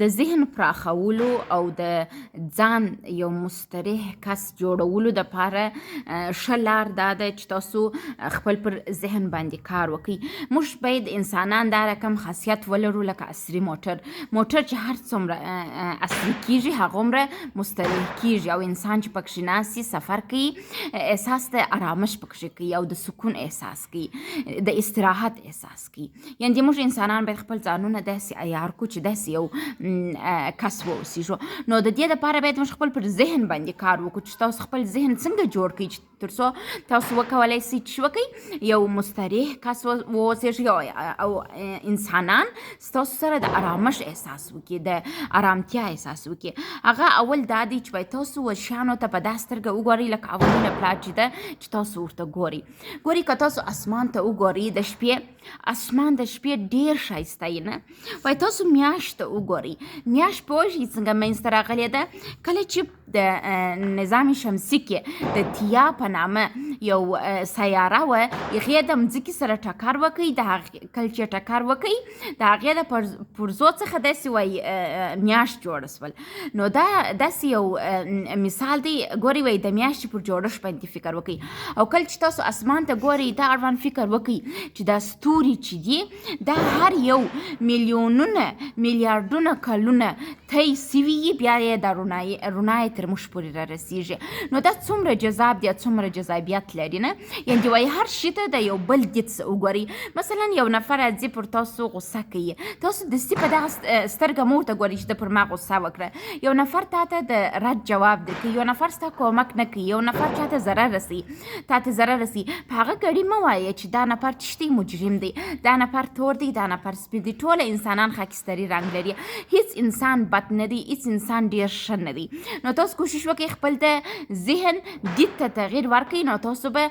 د ذهن پراخولو او د ځان یو مسترح کس جوړولو د پاره ښه لار دا ده چې تاسو خپل پر ذهن باندې کار وکړئ. موږ باید انسانان دا رقم خاصیت ولرو لکه عصري موټر. موټر چې هر څومره عصري کیږي، هغومره مسترح کیږي، او انسان چې پکښې ناست سفر کوي، احساس د ارامش پکښې کوي او د سکون احساس کوي، د استراحت احساس کوي. یعنې موږ انسانان باید خپل ځانونه داسې عیار کړو چې داسې یو کس واوسیږو. نو د دې لپاره باید موږ خپل پر ذهن باندې کار وکړو چې تاسو خپل ذهن څنګه جوړ کړئ چې تر څو تاسو وکولای شئ چې وکړئ یو مستریح کس واوسیږئ او انسانان ستاسو سره د ارامش احساس وکړي، د ارامتیا احساس وکړي. هغه اول دا دی چې باید تاسو و شیانو ته په دا سترګه وګورئ لکه اولونه پلار چې ده چې تاسو ورته ګورئ. ګورئ، که تاسو اسمان ته وګورئ د شپې، اسمان د شپې ډیر ښایسته وي، نه؟ وای تاسو میاشت ته وګورئ. میاشت پوه شئ څنګه منځته راغلې ده؟ کله چې د نظام شمسي کې د تیا په نامه یو سیاره وه، هغې د مځکې سره ټکر وکړي. د هغې کله چې ټکر وکړي، د هغې د پرزو څخه داسې وایي میاشت جوړه سول. نو دا داسې یو مثال دی. ګورئ، وایي د میاشتې پر جوړښت باندې فکر وکړئ، او کله چې تاسو اسمان ته ګورئ، دا اړوند فکر وکړئ چې دا ستوري چې دي، دا هر یو میلیونونه میلیارډونه کلونه طی سوي یي، بیا یې دا رڼا یې تر موږ پورې را رسیږي. نو دا څومره جذاب دی، څومره جذابیت لري، نه؟ یعنې وایي هر شي ته د یو بل دید څه وګورئ. مثلا یو نفر راځي، پر تاسو غوسه کوي، تاسو دستي په دغه سترګه مه ورته ګورئ چې ده پر ما غوسه وکړه. یو نفر تا ته د رد جواب درکوي، یو نفر ستا کومک نه کوي، یو نفر چاته ضرر رسوي، تا ته ضرر رسوي، په هغه ګړي مه وایه چې دا نفر چې دی مجرم دی، دا نفر تور دی، دا نفر سپین دی. ټول انسانان خاکستري رنګ لري. هیڅ انسان بد نه دی، هیڅ انسان ډیر ښه نه دی. نو تاسو کوشش وکړئ خپل د ذهن دید ته تغییر ورکړئ. نو تاسو به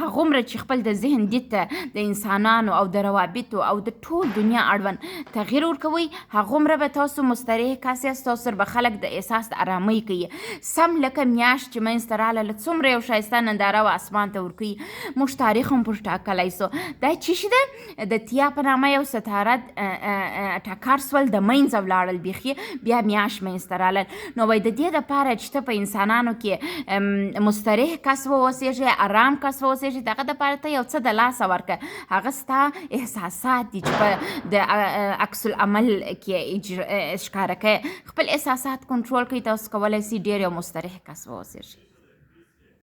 هغومره چې خپل د ذهن دید ته د انسانانو او د روابطو او د ټول دنیا اړوند تغییر ورکوئ، هغومره به تاسو مستریح کس یاست، تاسو سره به خلک د احساس د ارامۍ کوي. سم لکه میاشت چې منځته راغله، له څومره یو ښایسته ننداره و اسمان ته ورکوي. موږ تاریخ هم پر ټاکلی سو. دا چی شي ده؟ د تیا په نامه یو ستاره ټکر سول، د منځه ولاړل بیخي، بیا میاشت منځته رالل. نو وای د دې دپاره چې ته په انسانانو کې مستریح کس واوسېږې، ارام کس واوسېږې، دغه دپاره ته یو څه د لاسه ورکه. هغه ستا احساسات دي چې په د عکس العمل کې ښکاره کوې. خپل احساسات کنټرول کړئ، تاسو کولی شئ ډېر یو مستریح کس واوسېږئ.